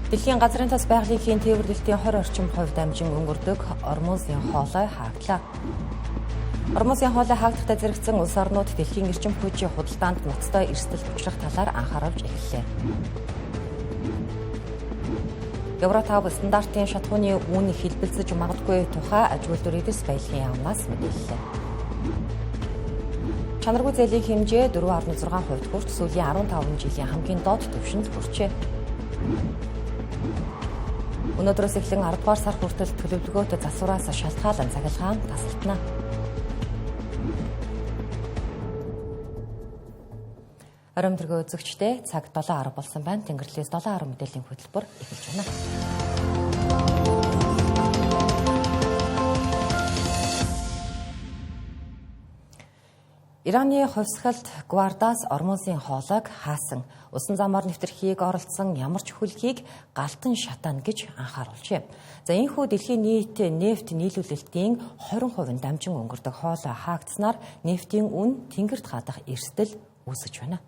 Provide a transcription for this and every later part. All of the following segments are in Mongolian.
Дэлхийн газрын тос байгалийн тээвэрлэлтийн 20 орчим хувь дамжин өнгөрдөг Ормузын хоолой хаагдлаа. Ормузын хоолой хаагдахтай зэрэгцэн улс орнууд дэлхийн эрчим хүчийн худалдаанд ноцтой эрсдэл учрах талаар анхааруулж эхэллээ. Евро 5 стандартын шатхууны үн хэлбэлзэж магадгүй тухай аж үйлдвэр эдэс баялагын яамнаас мэдээллээ. Чанаргүй зээлийн хэмжээ 4.6% хүрч сүүлийн 15 жилийн хамгийн доод түвшинд хүрчээ. Өнөөдрөөс эхлэн 10 дугаар сар хүртэл төлөвлөгөөт засвараас шалтгаалan цахилгаан тасалтна. Оройн төргөө үзэгчдээ цаг 7:10 болсон байна. Тэнгэрлээс 7:10 мэдээллийн хөтөлбөр эхэлж байна. Ираны хувьсгалт Гвардаас Ормузын хоолойг хаасан. Усан замаар нэвтрэхийг оролдсон ямар ч хүлхийг галтан шатаана гэж анхааруулжээ. За энэхүү дэлхийн нийт нефть нийлүүлэлтийн 20% нь дамжин өнгөрдөг хоолой хаагдсанаар нефтийн үн тэнгэрт гадах эрсдэл үүсэж байна.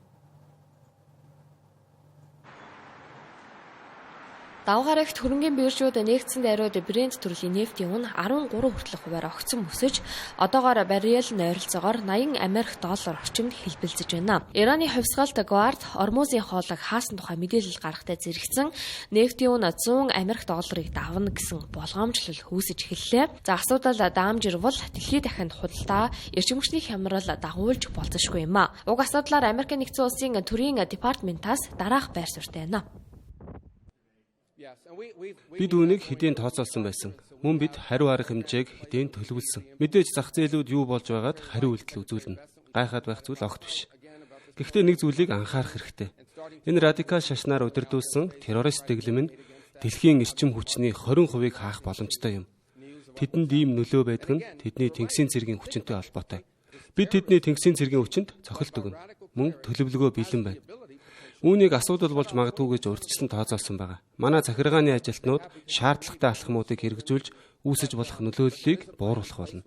Даваа гарагт хөрөнгийн биржүүд нэгдсэн дайрууд Брент төрлийн нефтийн үн 13 хүртэлх хувиар огцон өсөж, одоогоор баррел нь ойролцоогоор 80 Америк доллар орчимд хэлбэлзэж байна. Ираны хувьсгалт Гвард Ормузын хоолойг хаасан тухай мэдээлэл гаргахтай зэрэгцэн нефтийн үн 100 Америк долларыг давна гэсэн болгоомжлол үүсэж эхэллээ. За асуудал даамжирвал дэлхийд дахинд худалдаа эрчим хүчний хямрал дагуулж болзошгүй юм а. Уг асуудлаар Америк нэгдсэн улсын төрийн департаментаас дараах байр суурьтай байна. Бид үүнийг хэдийн тооцоолсон байсан. Мөн бид хариу арга хэмжээг хэдийн төлөвлөсөн. Мэдээж зах зээлүүд юу болж байгаад хариу үйлдэл үзүүлнэ. Гайхаад байх зүйл огт биш. Гэхдээ нэг зүйлийг анхаарах хэрэгтэй. Энэ радикал шашнаар удирдуулсан террорист дэглэм нь дэлхийн эрчим хүчний 20%-ийг хаах боломжтой юм. Тэдэнд ийм нөлөө байдаг нь тэдний тэнгисийн цэргийн хүчинтэй холбоотой. Бид тэдний тэнгисийн цэргийн хүчинд цохилт өгнө. Мөн төлөвлөгөө бэлэн байна. Үүнийг асуудал болж магадгүй гэж урьдчилан тооцоолсон байгаа. Манай захиргааны ажилтнууд шаардлагатай алхмуудыг хэрэгжүүлж үүсэж болох нөлөөллийг бууруулах болно.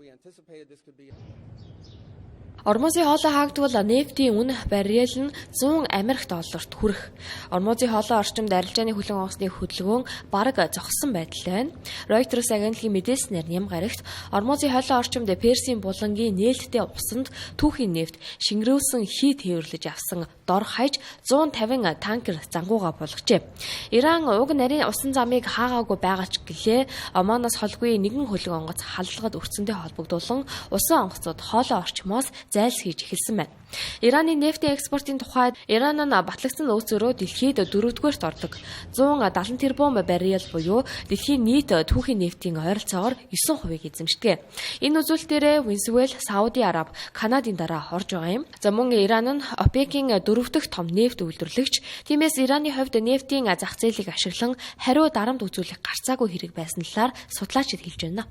Ормузын хоолой хаагдвал нефтийн үн баррел нь 100 Америк долларт хүрэх. Ормузын хоолой орчимд арилжааны хүлэн онгоцны хөдөлгөөн бараг зогссон байдалтай байна. Reuters агентлагийн мэдээлснээр ням гарагт Ормузын хоолой орчимд Персийн булангийн нээлттэй усанд түүхийн нефть шингэрүүлсэн хий тээвэрлэж авсан дор хаяж 150 танкер зангууга болгожээ. Иран уг нарийн усан замыг хаагаагүй байгаа ч гэлээ Оманоос холгүй нэгэн хөлөг онгоц халдлагад өртсөнтэй холбогдуулан усан онгоцууд хоолой орчмоос зайлсхийж эхэлсэн байна. Ираны нефтийн экспортын тухайд Иран нь батлагдсан нөөцөөрөө дэлхийд 4-р ордог. 170 тэрбум баррел буюу дэлхийн нийт түүхийн нефтийн ойролцоогоор 9%-ийг эзэмшдэг. Энэ үзүүлэлтээрээ Венесуэл, Сауди Араб, Канадын дараа орж байгаа юм. За мөн Иран нь ОПЕК-ийн 4 дахь том нефть үйлдвэрлэгч. Тиймээс Ираны хувьд нефтийн зах зээлийг ашиглан хариу дарамт үзүүлэх гарцаагүй хэрэг байсан талаар судлаачид хэлж байна.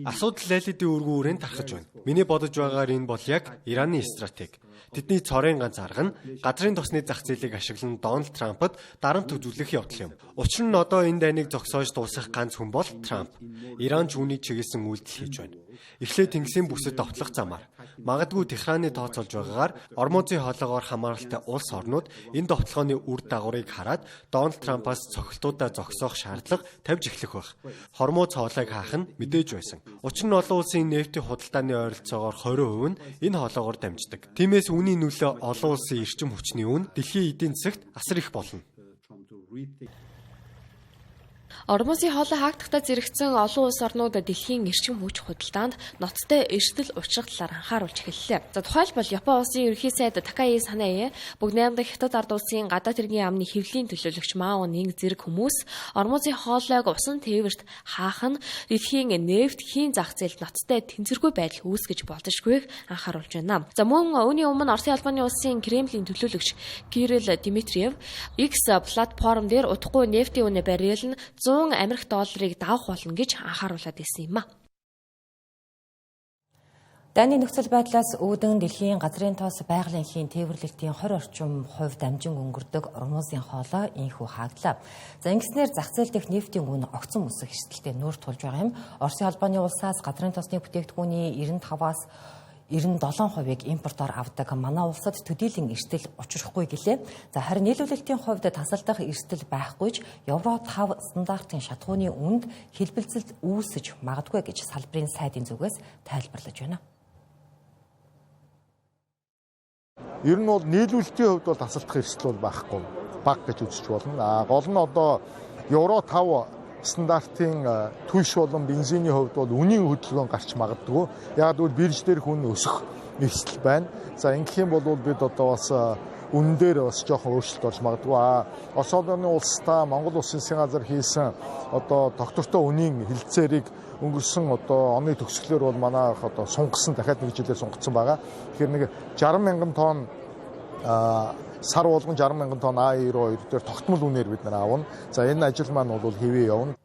Асуудал аль хэдийн өргөн үрээнд тархаж байна. Миний бодож байгаагаар энэ бол яг Ираны стратеги. Тэдний цорын ганц арга нь газрын тосны зах зээлийг ашиглан Дональд Трампд дарамт үзүүлэх явдал юм. Учир нь одоо энэ дайныг зогсоож дуусгах ганц хүн бол Трамп. Иран ч үүнийг чиглэсэн үйлдэл хийж байна. Эхлээд тэнгисийн бүсэд довтлох замаар. Магадгүй Техраны тооцоолж байгаагаар Ормузын хоолоогоор хамааралтай улс орнууд энэ довтлогооны үр дагаврыг хараад Дональд Трампаас цохилтуудаа зогсоох шаардлага тавьж эхлэх байх. Хормуз хоолойг хаах нь мэдээж байсан. Учир нь олон улсын нефтийн худалдааны ойролцоогоор 20% нь энэ хоолоогоор дамждаг. Тиймээс үүний нөлөө олон улсын эрчим хүчний үн дэлхийн эдийн засагт асар их болно. Ормузын хоолой хаагдахтай зэрэгцэн олон улс орнууд дэлхийн эрчим хүч худалдаанд ноцтой эрсдэл учрах талаар анхааруулж эхэллээ. За тухайлбал Япон улсын ерөнхий сайд Такаи Санаэ, бүгд найрамдах Хятад ард улсын гадаад хэргийн яамны хэвлэлийн төлөөлөгч Мао Нинг зэрэг хүмүүс Ормузын хоолойг усан тээвэрт хаах нь дэлхийн нефть хийн зах зээлд ноцтой тэнцвэргүй байдал үүсгэж болзошгүйг анхааруулж байна. За мөн үүний өмнө Оросын холбооны улсын Кремлийн төлөөлөгч Кирилл Дмитриев X платформ дээр удахгүй нефтийн үнэ баррел нь 100 Америк долларыг давах болно гэж анхааруулад ирсэн юм а. Дайны нөхцөл байдлаас үүдэн дэлхийн газрын тос байгалийн хийн тээвэрлэлтийн 20 орчим хувь дамжин өнгөрдөг Ормузын хоолой инхүү хаагдлаа. За ингэснээр зах зээл дэх нефтийн үн огцон өсөх эрсдэлтэй нүүр тулж байгаа юм. Оросын холбооны улсаас газрын тосны бүтээгдэхүүний 95-аас 97%-ыг импортоор авдаг манай улсад төдийлөн эрсдэл учрахгүй гэлээ. За харин нийлүүлэлтийн хувьд тасалдах эрсдэл байхгүй ч Евро 5 стандартын шатахууны үнд хэлбэлзэлт үүсэж магадгүй гэж салбарын сайдын зүгээс тайлбарлаж байна. Ер нь бол нийлүүлэлтийн хувьд бол тасалдах эрсдэл бол байхгүй, бага гэж үзэж болно. А гол нь одоо Евро 5 стандартын түлш болон бензиний хувьд бол үнийн хөдөлгөөн гарч магадгүй. Яг гэвэл бирж дээрх үн өсөх эрсдэл байна. За ингэх юм бол бид одоо бас үнэн дээр бас жоохон өөрчлөлт орж магадгүй. А Орос орны улстай Монгол Улсын засгийн газар хийсэн одоо тогтвортой үнийн хэлэлцээрийг өнгөрсөн одоо оны төгсгөлөөр бол манай одоо сунгасан, дахиад нэг жилээр сунгацсан байгаа. Тэгэхээр нэг 60 мянган тонн сар болгон 60 мянган тонн А92 дээр тогтмол үнээр бид нар авна. За энэ ажил маань бол хэвээ явна.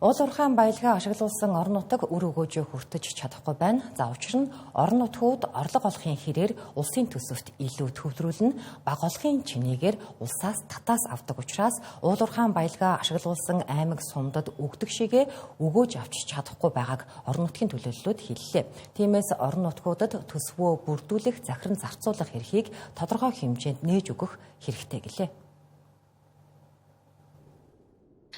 Уул уурхайн баялгаа ашиглуулсан орон нутаг үр өгөөжөө хүртэж чадахгүй байна. За учир нь орон нутгууд орлого олохын хэрээр улсын төсөвт илүү төвлөрүүлнэ. Бага олохын чинээгээр улсаас татаас авдаг учраас уул уурхайн баялгаа ашиглуулсан аймаг сумдад өгдөг шигээ өгөөж авч чадахгүй байгааг орон нутгийн төлөөллүүд хэллээ. Тиймээс орон нутгуудад төсвөө бүрдүүлэх, захиран зарцуулах эрхийг тодорхой хэмжээнд нээж өгөх хэрэгтэй гэлээ.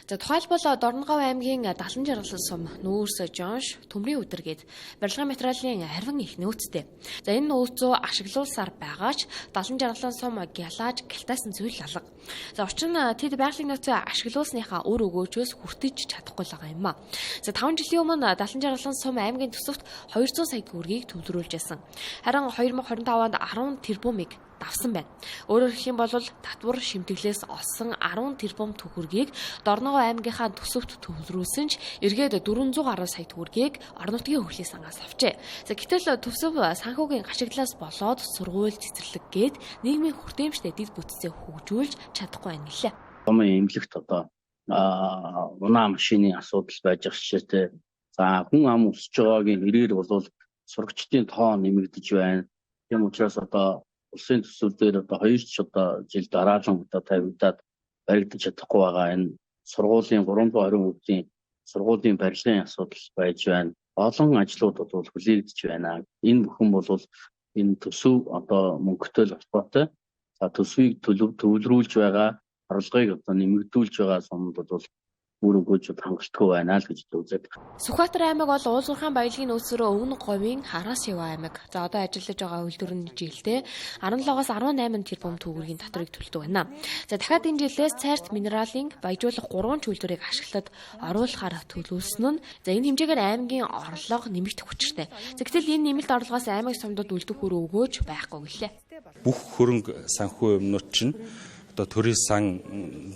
За тухайлбал Дорногов аймгийн Далан жаргалан сум, Нүүрс, Жонш, Төмрийн өдөр гээд барилгын материалын арвин их нөөцтэй. За энэ нөөцөө ашиглуулсаар байгаа ч Далан жаргалан сум гялааж гялтайсан зүйл алга. За учир нь тэд байгалийн нөөцөө ашиглуулсныхаа үр өгөөжөөс хүртэж чадахгүй л байгаа юм а. За 5 жилийн өмнө Далан жаргалан сум аймгийн төсөвт 200 сая төгрөгийг төвлөрүүлж байсан. Харин 2025 онд 10 тэрбумыг давсан байна. Өөрөөр хэлэх юм бол татвар шимтгэлээс олсон 10 тэрбум төгрөгийг Дорногов аймгийнхаа төсөвт төвлөрүүлсэн ч эргээд 400 гаруй сая төгрөгийг орон нутгийн хөгжлийн сангаас авчээ. За гэтэл төсөв санхүүгийн ашиглалаас болоод сургууль цэцэрлэг гээд нийгмийн хүртээмжтэй дэд бүтцээ хөгжүүлж чадахгүй байна гэлээ. Томын эмнэлэгт одоо унаа машины асуудал байж ах жишээтэй. За хүн ам өсөж байгаагийн хэрээр бол сурагчдын тоо нэмэгдэж байна. Тийм учраас одоо улсын төсөв дээр одоо 2 ч одоо жил дараалан одоо тавигдаад баригдаж чадахгүй байгаа энэ сургуулийн 320 хүүхдийн сургуулийн барилгын асуудал байж байна. Олон ажлууд бол хүлээгдэж байна. Энэ бүхэн бол энэ төсөв одоо мөнгөтэй л холбоотой. За төсвийг төвлөрүүлж байгаа, орлогыг одоо нэмэгдүүлж байгаа сумд бол үр өгөөж хангалтгүй байна л гэж үзээд. Сүхбаатар аймаг бол уул уурхайн баялагын нөөцөөрөө Өвгөн говийн Хараас Ява аймаг. За одоо ажиллаж байгаа үйлдвэр нь жилдээ 17-оос 18 тэрбум төгрөгийн татварыг төлдөг байна. За дахиад энэ жилээс цайрт минералын баяжуулах 3 үйлдвэрийг ашиглаад оруулахаар төлөвлөсөн нь за энэ хэмжээгээр аймгийн орлого нэмэгдэх учиртай. За гэтэл энэ нэмэлт орлогоос аймаг сумдад үлдэх үр өгөөж байхгүй гэлээ. Бүх хөрөнгө санхүү юмнууд чинь одоо төрийн сан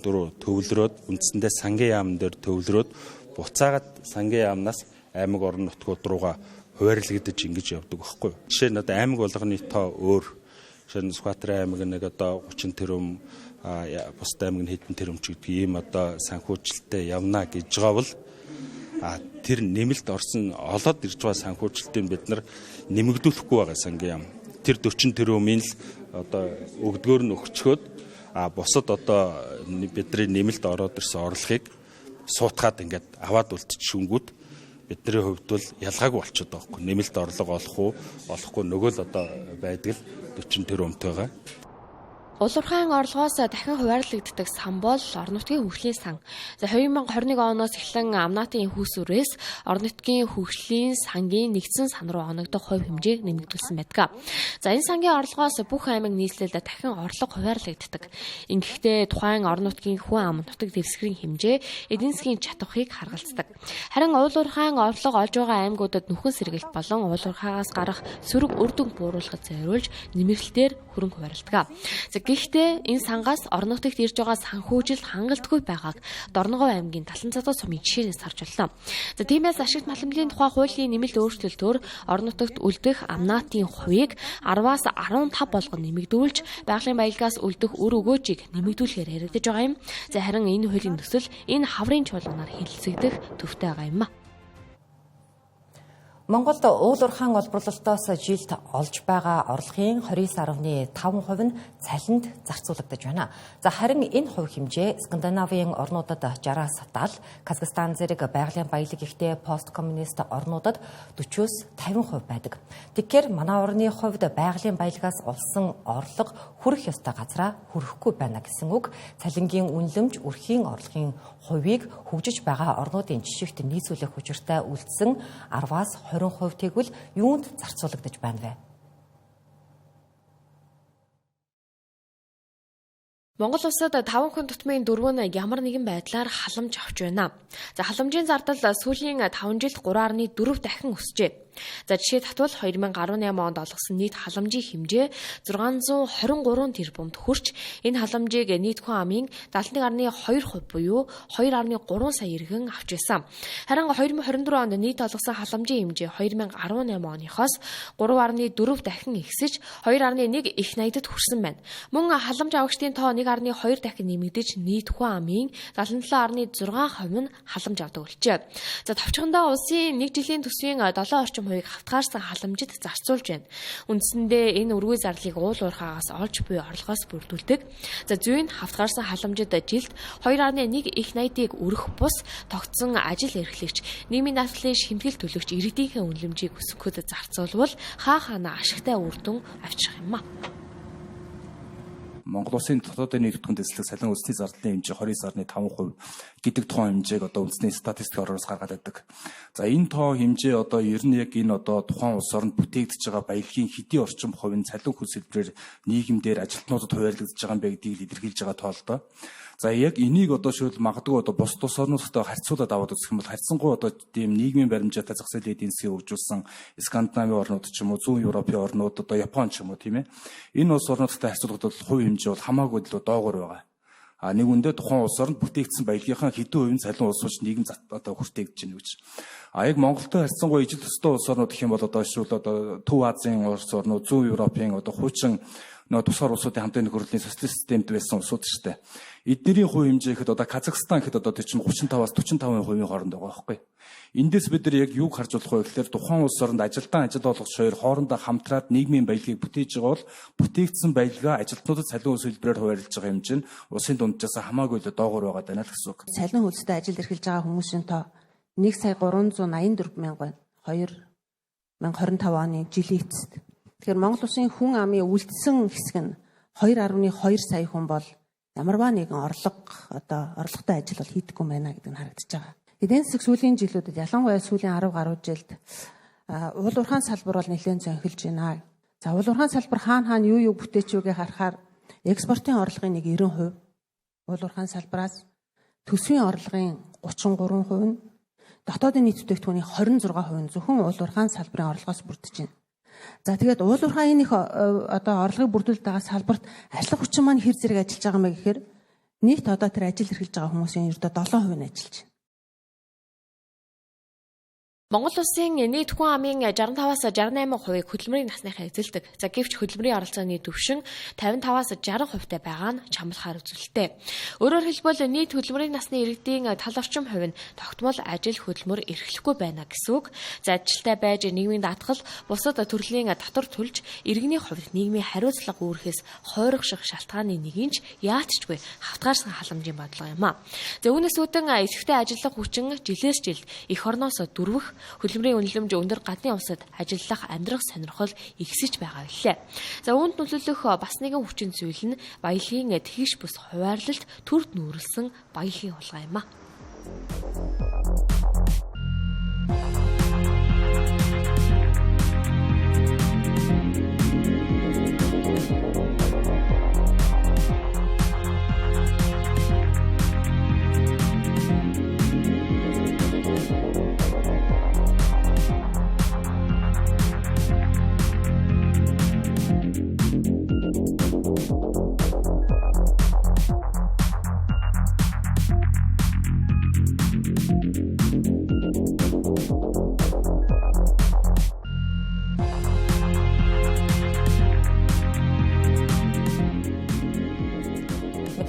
руу төвлөрөөд үндсэндээ сангийн яам дээр төвлөрөөд буцаагаад сангийн яамнаас аймаг орон нутгууд руугаа хуваарлагдаж ингэж явдаг байхгүй. Жишээ нь одоо аймаг болгоны тоо өөр. Жишээ нь Сүхбаатар аймаг нэг одоо 30 тэрбум, бусад аймаг нь хэдэн тэрбум ч гэдэг ийм одоо санхүүжилттэй явна гэж байгаа бол тэр нэмэлт орсон олоод ирж байгаа санхүүжилтийг бид нар нэмэгдүүлэхгүй байгаа сангийн яам. Тэр 40 тэрбумын л одоо өгдгөөр нь өгчхөөд бусад одоо бидний нэмэлт ороод ирсэн орлогыг суутгаад ингээд аваад үлдчихэнгүүт бидний хувьд бол ялгаагүй болчиход байгаа байхгүй. Нэмэлт орлого олох уу, олохгүй нөгөө л одоо байдаг л 40 тэрбумтай байгаа. Уул уурхайн орлогоос дахин хуваарлагддаг сан бол орон нутгийн хөгжлийн сан. За 2021 оноос эхлэн амнатын хүүсүрээс орон нутгийн хөгжлийн сангийн нэгдсэн сан руу оногдох хувь хэмжээг нэмэгдүүлсэн байдаг. За энэ сангийн орлогоос бүх аймаг нийслэлд дахин орлого хуваарлагддаг. Ингэхдээ тухайн орон нутгийн хүн ам нутаг дэвсгэрийн хэмжээ эдийн засгийн чадварыг харгалздаг. Харин уул уурхайн орлого олж байгаа аймагуудад нөхөн сэргэлт болон уул уурхаагаас гарах сөрөг үр дүнг бууруулахад зориулж нэмэрлэлтээр хөрөнгө хуваарлдаг. За гэхдээ энэ сангаас орон нутагт ирж байгаа санхүүжилт хангалтгүй байгааг Дорногов аймгийн Талан цадуу сумын жишээнээс харж байна. За тиймээс ашигт маламжлалын тухай хуулийн нэмэлт өөрчлөлтөөр орон нутагт үлдэх амнатын хувийг 10-аас 15 болгон нэмэгдүүлж байгалийн баялагаас үлдэх үр өгөөжийг нэмэгдүүлэхээр яригдаж байгаа юм. За харин энэ хуулийн төсөл энэ хаврын чуулганаар хэлэлцэгдэх төвтэй байгаа юм а. Монголд уул уурхайн олборлолтоос жилд олж байгаа орлогын 29.5% нь цалинд зарцуулагдаж байна. За харин энэ хувь хэмжээ Скандинавын орнуудад 60-аас 70, Казахстан зэрэг байгалийн баялаг ихтэй посткоммунист орнуудад 40-оос 50% байдаг. Тэгэхээр манай орны хувьд байгалийн баялагаас олсон орлого хүрэх ёстой газраа хүрэхгүй байна гэсэн үг. Цалингийн үнэлэмж өрхийн орлогын хувийг хөгжиж байгаа орнуудын жишгт нийцүүлэх учиртай үлдсэн 10-аас 20% тэгвэл юунд зарцуулагдаж байна вэ? Монгол улсад 5 хүн тутмын 4 нь ямар нэгэн байдлаар халамж авч байна. За халамжийн зардал сүүлийн 5 жилд 3.4 дахин өсжээ. За жишээ татвал 2018 онд олгосон нийт халамжийн хэмжээ 623 тэрбумд хүрч энэ халамжийг нийт хүн амын 71.2% буюу 2.3 сая иргэн авч байсан. Харин 2024 онд нийт олгосон халамжийн хэмжээ 2018 оныхоос 3.4 дахин ихсэж 2.1 их 80-д хүрсэн байна. Мөн халамж авагчдын тоо 1.2 дахин нэмэгдэж нийт хүн амын 77.6% нь халамж авдаг болжээ. За товчхондоо улсын нэг жилийн төсвийн 7 орчим хувийг хавтгаарсан халамжид зарцуулж байна. Үндсэндээ энэ өргөе зарлалыг уул уурхаагаас олж буй орлогоос бүрдүүлдэг. За зүйн хавтгаарсан халамжид жилд 2.1 их 80-ыг өрөх бус тогтсон ажил эрхлэгч, нийгмийн даатгалын шимтгэл төлөгч иргэдийнхээ үнэлэмжийг өсгөхөд зарцуулбал хаа хаана ашигтай үр дүн авчрах юм а. Монгол улсын дотоодын нийт бүтээгдэхүүн дэслэг салин үндэсний зардлын хэмжээ 29.5% гэдэг тоо хэмжээг одоо үндэсний статистик орноос гаргаад байдаг. За энэ тоо хэмжээ одоо ер нь яг энэ одоо тухайн улс оронд бүтээгдэж байгаа баялагын хэдийн орчим хувь нь цалин хөлс хэлбэрээр нийгэмдэр ажилтнуудад хуваарлагдаж байгаа юм бэ гэдгийг илэрхийлж байгаа тоо л доо. За яг энийг одоо шүүл магадгүй одоо бус тус орнуудтай харьцуулаад аваад үзэх юм бол харьцангуй одоо тийм нийгмийн баримжаатай зах зээлийн эдийн засгийг хөгжүүлсэн Скандинавын орнууд ч юм уу, Зүүн Европын орнууд, одоо Япон ч юм уу тийм ээ. Энэ улс орнуудтай харьцуулахад бол хувь хэмжээ бол хамаагүй илүү доогуур байгаа. А нэг үндэ тухайн улс оронд бүтээгдсэн баялагынхаа хэдэн хувь нь цалин улс ууч нийгэм одоо хүртээгдэж байна гэж. А яг Монголтой харьцангуй ижил төстэй улс орнууд гэх юм бол одоо шүүл одоо Төв Азийн улс орнууд, Зүүн Европын одоо хуучин нөгөө тусгаар улсуудын хамтын нөхөрлөлийн социалист системд байсан улсууд шүү дээ. Эднэрийн хувь хэмжээ гэхэд одоо Казахстан гэхэд одоо тэр чинь 35-аас 45% хооронд байгаа байхгүй. Эндээс бид нар яг юуг харж болох вэ гэхээр тухайн улс оронд ажилтан ажил олгогч хоёр хоорондоо хамтраад нийгмийн баялагийг бүтээж байгаа бол бүтээгдсэн баялгаа ажилтнуудад цалин хөлс хэлбэрээр хуваарлаж байгаа хэмжээ нь улсын дунджаас хамаагүй л доогуур байгаа даа л гэсэн үг. Цалин хөлстэй ажил эрхэлж байгаа хүмүүсийн тоо 1 сая 384 мянга байна. 2025 оны жилийн эцэст. Тэгэхээр Монгол улсын хүн амын үлдсэн хэсэг нь 2.2 сая хүн бол ямарваа нэгэн орлого одоо орлоготой ажил бол хийдэггүй байна гэдэг нь харагдаж байгаа. Эдийн засаг сүүлийн жилүүдэд ялангуяа сүүлийн 10 гаруй жилд уул уурхайн салбар бол нэлээд зөнхөлж байна. За уул уурхайн салбар хаана хаана юу юу бүтээч юугээ харахаар экспортын орлогын нэг 90%, уул уурхайн салбараас төсвийн орлогын 33% нь, дотоодын нийт бүтээгдэхүүний 26% нь зөвхөн уул уурхайн салбарын орлогоос бүрдэж байна. За тэгээд уул уурхайн энэ их одоо орлогыг бүрдүүлж байгаа салбарт ажиллах хүчин маань хэр зэрэг ажиллаж байгаа юм бэ гэхээр нийт одоо тэр ажил эрхэлж байгаа хүмүүсийн ердөө 7% нь ажиллаж байна. Монгол улсын нийт хүн амын 65-аас 68%-ийг хөдөлмөрийн насныхаа эзэлдэг. За гэвч хөдөлмөрийн оролцооны түвшин 55-аас 60%-тай байгаа нь чамлахаар үзүүлэлттэй. Өөрөөр хэлбэл нийт хөдөлмөрийн насны иргэдийн тал орчим хувь нь тогтмол ажил хөдөлмөр эрхлэхгүй байна гэсэн үг. За ажилтай байж нийгмийн даатгал бусад төрлийн татвар төлж иргэний хувьд нийгмийн хариуцлага үүрхээс хойрогших шалтгааны нэг нь ч яалтчгүй хавтгаарсан халамжийн бодлого юм а. За үүнээс үүдэн идэвхтэй ажиллах хүчин жилээс жилд эх орноос дөрвөх хөдөлмөрийн үнэлэмж өндөр гадны улсад ажиллах амьдрах сонирхол ихсэж байгаа билээ. За үүнд нөлөөлөх бас нэгэн хүчин зүйл нь баялагын тэгш бүс хуваарлалт төрд нүүрлсэн баялагын хулгай юм а.